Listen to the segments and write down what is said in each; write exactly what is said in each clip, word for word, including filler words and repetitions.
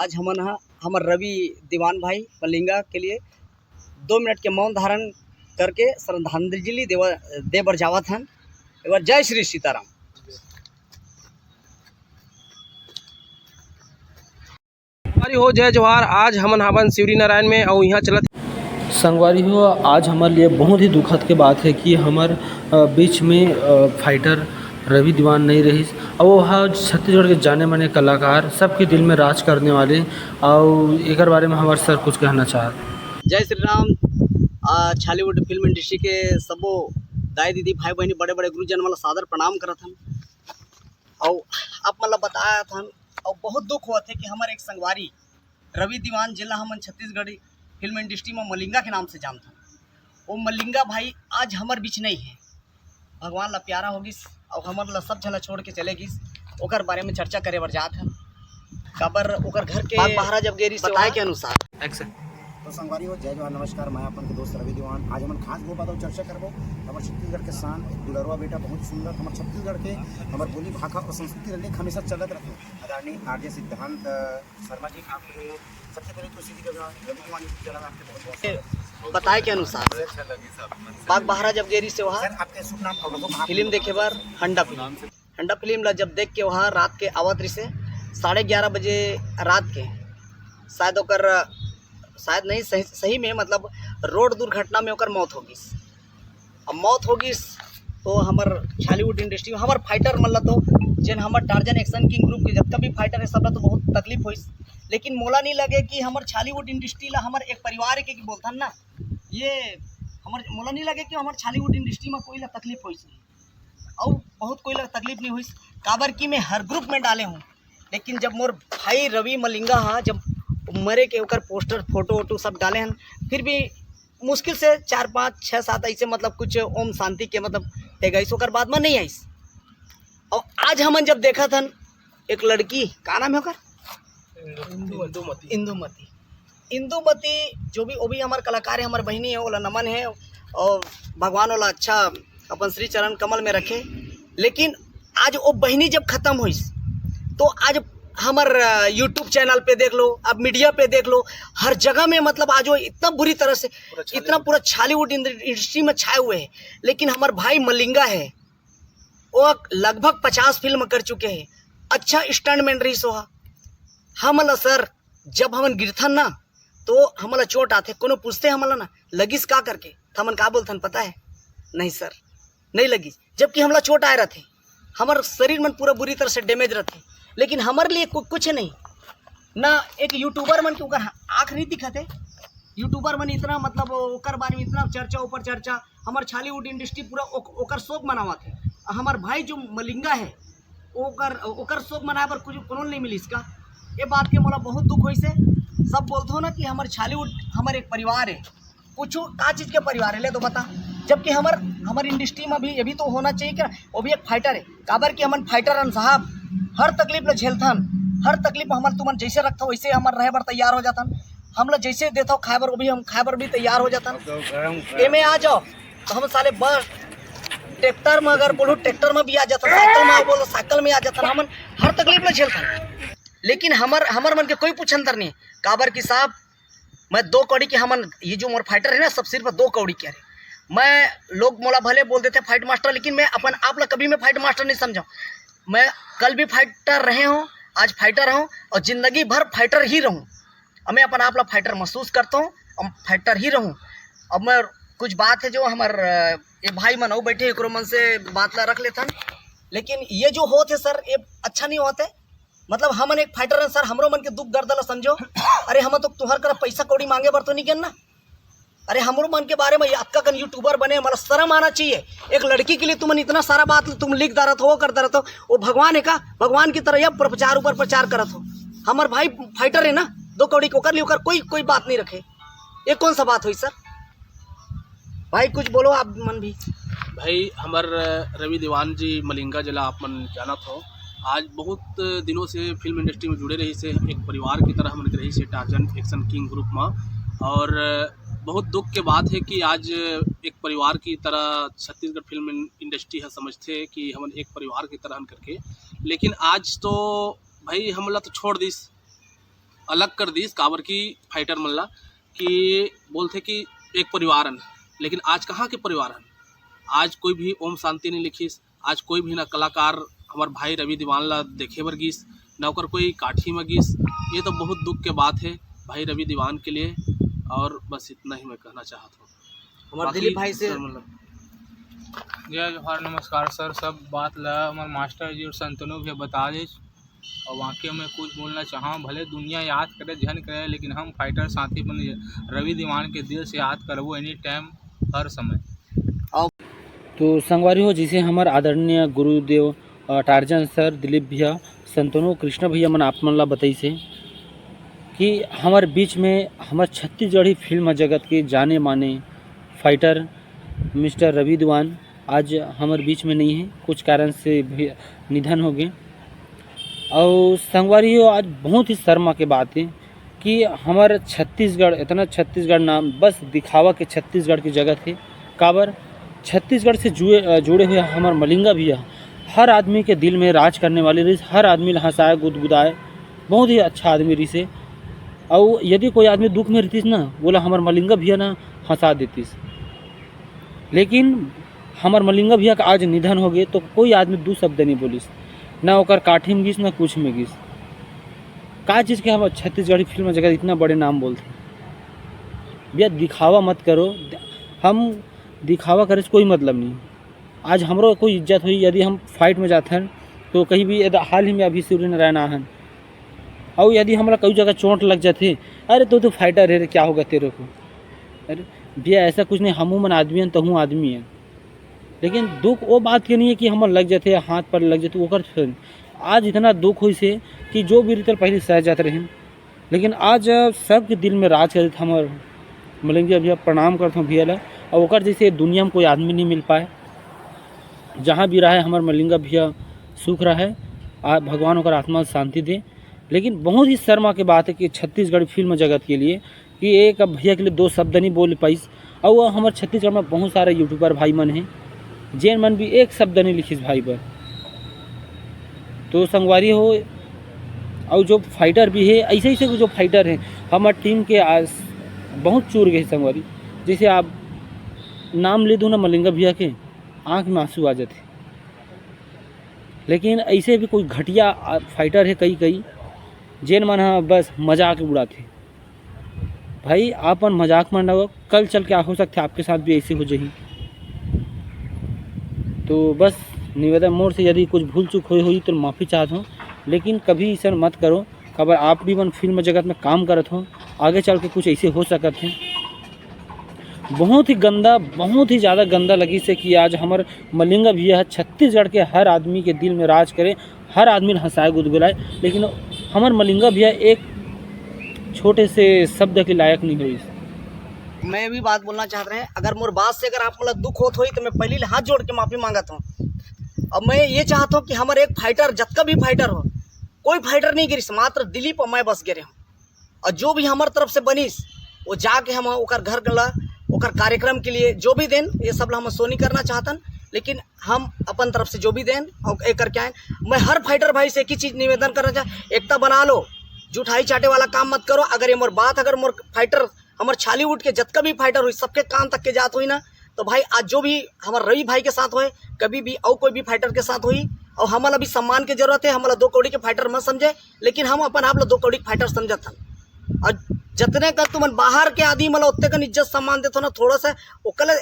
आज हमन ह हमर रवि दीवान भाई मलिंगा के लिए दो मिनट के मौन धारण करके श्रद्धांजलि देवा दे बर जावत हन। एक बार जय श्री सीताराम। संगवारी हो, जय जोहार। आज हमन हावन शिवरी नारायण में अउ इहाँ चलत संगवारी हो, आज हमर लिए बहुत ही दुखद के बात है कि हमर, अ, बीच में, अ, फाइटर रवि दीवान नहीं रहिस। अउ वो हा छत्तीसगढ़ के जाने माने कलाकार, सबके दिल में राज करने वाले। अउ एकर बारे में हमार सर कुछ कहना चाहत। जय श्री राम। आ, छॉलीवुड फिल्म इंडस्ट्री के सबो दाई दीदी, भाई बहनी, बड़े बड़े गुरुजन मन ला सादर प्रणाम करत हन। अउ आप मन ला बतात हन, अउ बहुत दुख होत हे कि हमर एक संगवारी रवि दीवान, जेला हमन छत्तीसगढ़ी फिल्म इंडस्ट्री में मलिंगा के नाम से जानत हन, वो मलिंगा भाई आज हमर बीच नहीं है। भगवान ला प्यारा हो गिस, अउ हमर ला सब झन ला छोड़ के चले गिस। ओकर बारे में चर्चा करे बर जात हन, काबर ओकर घर के बात बहरा जब गेरी से बताए के अनुसार। तो संगवारी हो, जय जोहार, नमस्कार, मैं अपन के दोस्त रवि दीवान। आज हमन खास वो बात चर्चा करबो, हमर छत्तीसगढ़ के शान, एक दुलरवा बेटा, बहुत सुंदर, हमर छत्तीसगढ़ के, हमर बोली भाखा और संस्कृति ला लेके हमेशा चलत रहते आदरणीय आरजे सिद्धांत, अ, शर्मा जी। आपके सबसे पहले तो सीधी जगह रवि दीवान YouTube चैनल में आपके बहुत बहुत स्वागत है। बताए के अनुसार, अच्छा लगी सब, मन से बाग बहरा जब गेरी से वहाँ सर, आपके शुभ नाम और लोगों को आप फिल्म देखे बर हंडा फिल्म। हंडा फिल्म ला जब देख के वहाँ रात के आवत रहिसे साढ़े ग्यारह बजे रात के, शायद ओकर, शायद नहीं, सही, सही में मतलब रोड दुर्घटना में ओकर मौत हो गिस। अब मौत हो गिस तो हमर छॉलीवुड इंडस्ट्री में हमर फाइटर मन ला तो, जेन हमर टार्जन एक्शन किंग ग्रुप के जतका भी फाइटर है, सब ला तो बहुत तकलीफ होइस। लेकिन मोला नहीं लगे कि हमर छॉलीवुड इंडस्ट्री ला हमर एक परिवार के कि बोलथन ना, ये हमर, मोला नहीं लगे कि हमर छॉलीवुड इंडस्ट्री में कोई ला तकलीफ होइस। अउ बहुत कोई ला तकलीफ नहीं होइस, काबर कि मैं हर ग्रुप में डाले हूँ। लेकिन जब मोर भाई रवि मलिंगा हा, जब मरे के ओकर पोस्टर, फोटो वोटो सब डाले हन, फिर भी मुश्किल से चार, पाँच, छः, सात ऐसे मतलब कुछ ओम शांति के मतलब एक आइस, ओकर बाद में नहीं आइस। और आज हमन जब देखत हन एक लड़की, का नाम है ओकर? इंदुमती। इंदुमती। इंदुमती, जो भी, वो भी हमर कलाकार है, हमर बहिनी है, ओला नमन है और भगवान ओला अच्छा अपन श्री चरण कमल में रखे। लेकिन आज वो बहिनी जब खत्म होइस, तो आज हमर, अ, YouTube चैनल पे देख लो, अब मीडिया पे देख लो, हर जगह में मतलब आज वो इतना बुरी तरह से, पूरा छाले इतना पूरा छॉलीवुड इंड-, इंडस्ट्री में छाए हुए हैं। लेकिन हमर भाई मलिंगा है, वो लगभग पचास फिल्म कर चुके हैं, अच्छा स्टंटमैन रहिस ओहा। हमन ला सर, जब हमन गिरथन ना, तो हमन ला चोट आथे, कोनो पूछथे हमन ला ना, "लगिस का?" करके, त हमन का बोलथन पता है? "नहीं सर, नहीं लगिस।" जबकि हमला चोट आए रथे, हमर शरीर मन पूरा बुरी तरह से डैमेज रथे, लेकिन हमर लिए कु-, कुछ नहीं, ना एक यूट्यूबर मन के ओकर आँख नहीं दिखत है। यूट्यूबर मन इतना मतलब ओकर बारे में इतना चर्चा ऊपर चर्चा, हमर छॉलीवुड इंडस्ट्री पूरा ओक-, ओकर शोक मनावत है। हमर भाई जो मलिंगा है, ओकर, ओकर शोक मनाए बर कुछ कोनो नहीं मिलिस का? ये बात के मोला बहुत दुख होइस हे। सब बोलथो ना कि हमर छॉलीवुड हमर एक परिवार है, कुछ का चीज के परिवार है, ले तो बता। जबकि हमर, हमर इंडस्ट्री में भी ये भी तो होना चाहिए कि वो भी एक फाइटर है। काबर कि हमन फाइटर हन साहब, हर तकलीफ ल झेलथन, हर तकलीफ हमर तुमन जैसे रखथव वैसे हमर रहे बर तैयार हो जाथन। हम ल जैसे देथव खाए बर, वो भी हम खाए बर भी तैयार हो जाथन। एमे आ जाओ तो हम साले बस ट्रैक्टर में, अगर बोलूँ ट्रैक्टर में भी आ जाथन, साइकिल में बोलो साइकिल में आ जाथन, हमन हर तकलीफ ल झेलथन। लेकिन हमर, हमर मन के कोई पूछंतर नहीं। काबर कि साहब, मैं दो कौड़ी के, हमन ये जो मोर फाइटर है ना, सब सिर्फ दो कौड़ी के हरे। मैं, लोग मोला भले बोल देथे फाइट मास्टर, लेकिन मैं अपन आप ला कभी मैं फाइट मास्टर नहीं समझा। मैं कल भी फाइटर रहे हूँ, आज फाइटर हूँ और जिंदगी भर फाइटर ही रहूँ। अब मैं अपन आप ला फाइटर महसूस करता हूँ, हम फाइटर ही रहूँ। अब मैं कुछ बात है जो हमर, अ, ये भाई मन अउ बैठे, एकरो मन से बात ला रख लेथन। लेकिन ये जो होत है सर, ये अच्छा नहीं होत है। मतलब हमन एक फाइटर हन सर, हमरो मन के दुख दर्द ला समझो। अरे हम तो तुहर करा पैसा कौड़ी मांगे बर तो नहीं गेन ना। अरे हमरो मन के बारे में अतका कन यूट्यूबर बने, मतलब शर्म आना चाहिए। एक लड़की के लिए तुमन इतना सारा बात तुम लिख डारत हो, कर डारत हो, वो भगवान है का? भगवान की तरह ये प्रचार ऊपर प्रचार करत हो। हमर भाई फाइटर है ना, दो कौड़ी के, ओकर लिए ओकर कोई, कोई बात नहीं रखे। ये कौन सा बात हुई सर? भाई कुछ बोलो आप मन भी। भाई हमर रवि दीवान जी मलिंगा, जेला आप मन जानत हो, आज बहुत दिनों से फिल्म इंडस्ट्री में जुड़े रहिस हे, एक परिवार की तरह हमन के रहिस हे टार्जन एक्शन किंग ग्रुप में। और बहुत दुख के बात है कि आज एक परिवार की तरह छत्तीसगढ़ फिल्म इंडस्ट्री है, समझते हैं कि हमन एक परिवार की तरह हन करके, लेकिन आज तो भाई हमला तो छोड़ दिस। अलग कर दीस, काबर कि फाइटर मन ला कि बोलथे कि एक परिवार हन, लेकिन आज कहाँ के परिवार हन? आज कोई भी ओम शांति नहीं लिखिस, आज कोई भी ना कलाकार हमर भाई रवि दीवान ला देखे बर गिस, ना ओकर कोई काठी म गिस। ये तो बहुत दुख के बात है भाई रवि दीवान के लिए। और बस इतना ही मैं कहना चाहत हूँ। हमारे बाकी दिलीप भाई से सर, मतलब, जय जोहार, नमस्कार सर। सब बात ला हमारे मास्टर जी और संतनु भी बता दे, और वाकई में कुछ बोलना चाहा, भले दुनिया याद करे झन करे, लेकिन हम फाइटर साथी बन रवि दीवान के दिल से याद करबो एनी टाइम, हर समय। तो संगवारी हो, जैसे हमार आदरणीय गुरुदेव, अ, टार्जन सर, दिलीप भैया, संतनु, कृष्णा भैया मन आप मन ला बताइस हे कि हमार बीच में हमार छत्तीसगढ़ी फिल्म जगत के जाने माने फाइटर मिस्टर रवि दीवान आज हमार बीच में नहीं है, कुछ कारण से भी निधन हो गए। और संगवारी हो, आज बहुत ही शर्मा के बात है कि हमार छत्तीसगढ़, इतना छत्तीसगढ़ नाम बस दिखावा के छत्तीसगढ़ की जगत है। काबर छत्तीसगढ़ से जुड़े, जुड़े हुए हमार मलिंगा भैया हर आदमी के दिल में राज करने वाले रहिस, हर आदमी ला हंसाए गुदगुदाए, बहुत ही अच्छा आदमी रहिस हे। और यदि कोई आदमी दुख में रहतिस ना, बोला हमार मलिंगा भैया ना हंसा देतिस। लेकिन हमार मलिंगा भैया का आज निधन हो गए तो कोई आदमी दू शब्द नहीं बोलिस, ना ओकर काठी में गिस, ना कुछ में गिस। का चीज़ के हम छत्तीसगढ़ी फिल्म जगत इतना बड़े नाम बोलते? भैया दिखावा मत करो, हम दिखावा करे से कोई मतलब नहीं। आज हमरो कोई इज्जत हुई यदि हम फाइट में जाते हैं तो कहीं भी यदि हाल ही में अभी सूर्य नारायण आहन और यदि हमारा कोई जगह चोट लग जाते, अरे तो तू फाइटर है रे, क्या होगा तेरे को? अरे भैया ऐसा कुछ नहीं, हमू मन आदमी हैं, तहू आदमी है। लेकिन दुख वो बात के नहीं है कि हमर लग जाते, हाथ पर लग जाते, ओकर फिर आज इतना दुख होइस हे कि जो भी रीतल पहले सह जात रहे, लेकिन आज सबके दिल में राज करत हमर मलिंगा भैया, प्रणाम करत हूँ भैया ला। और ओकर जैसे दुनिया में कोई आदमी नहीं मिल पाए। जहाँ भी रहे हमर मलिंगा भैया सुख रहे, आ भगवान ओकर आत्मा शांति दे। लेकिन बहुत ही शर्मा के बात है कि छत्तीसगढ़ फिल्म जगत के लिए कि एक अब भैया के लिए दो शब्द नहीं बोल पाइस। और वो हमारे छत्तीसगढ़ में बहुत सारे यूट्यूबर भाई मन हैं, जेन मन भी एक शब्द नहीं लिखिस भाई पर। तो संगवारी हो, और जो फाइटर भी है, ऐसे ऐसे जो फाइटर हैं, हमारे टीम के आज बहुत चूर गए संगवारी। जैसे आप नाम ले दो ना मलिंगा भैया के, आँख में आंसू आ जाते। लेकिन ऐसे भी कोई घटिया, आ, फाइटर है कई कई, जेन मन ह बस मजाक उड़ाते। भाई, आप मन मजाक मन रहो, कल चल के हो सकते आपके साथ भी ऐसे हो जाही। तो बस निवेदन मोर से, यदि कुछ भूल चूक हुई हुई तो माफ़ी चाहता हूँ, लेकिन कभी ऐसा मत करो। काबर आप भी मन फिल्म जगत में काम करत हो, आगे चल के कुछ ऐसे हो सकत है। बहुत ही गंदा, बहुत ही ज़्यादा गंदा लगिस हे कि आज हमर मलिंगा भैया ह छत्तीसगढ़ के हर आदमी के दिल में राज करे, हर आदमी ल हंसाए गुदगुलाए, लेकिन हमर मलिंगा भैया एक छोटे से शब्द के लायक नहीं होइस। मैं भी बात बोलना चाहत रहे, अगर मोर बात से अगर आप मन ला दुख होत होई तो मैं पहली ले हाथ जोड़ के माफी मांगत हूँ। अब मैं ये चाहत हूँ कि हमर एक फाइटर, जतका भी फाइटर हो, कोई फाइटर नहीं गिरिस, मात्र दिलीप और मैं बस गिरे हूँ। और जो भी हमर तरफ से बनिस, वो जाके हम ओकर घर गला, ओकर कार्यक्रम के लिए जो भी देन, ये सब ला हम सोनी करना चाहतन, लेकिन हम अपन तरफ से जो भी देन और ये करके आए। मैं हर फाइटर भाई से एक ही चीज निवेदन करना चाह, एकता बना लो, जुठाई चाटे वाला काम मत करो। अगर ये मोर बात, अगर मोर फाइटर, हमर छालीवुड के जतका भी फाइटर हुई, सबके कान तक के जात हुई ना, तो भाई आज जो भी हमर रवि भाई के साथ होए, कभी भी और कोई भी फाइटर के साथ हुई, और हमला भी सम्मान के जरूरत है, हमला दो कौड़ी के फाइटर मत समझे, लेकिन हम अपन आप ला दो कौड़ी के फाइटर समझत हन। और जतने का तुमन बाहर के आदमी मला ओतने का इज्जत सम्मान देत हो ना, थोड़ा सा ओकले,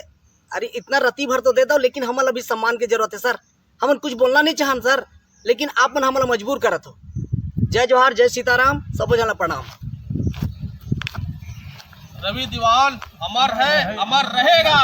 अरे इतना रत्ती भर तो दे दो, लेकिन हमला भी सम्मान के जरूरत है सर। हमन कुछ बोलना नहीं चाहन सर, लेकिन आप मन हमला मजबूर करत हो। जय जोहार, जय सीताराम, सबो झन ला प्रणाम। रवि दीवान अमर है, अमर रहेगा।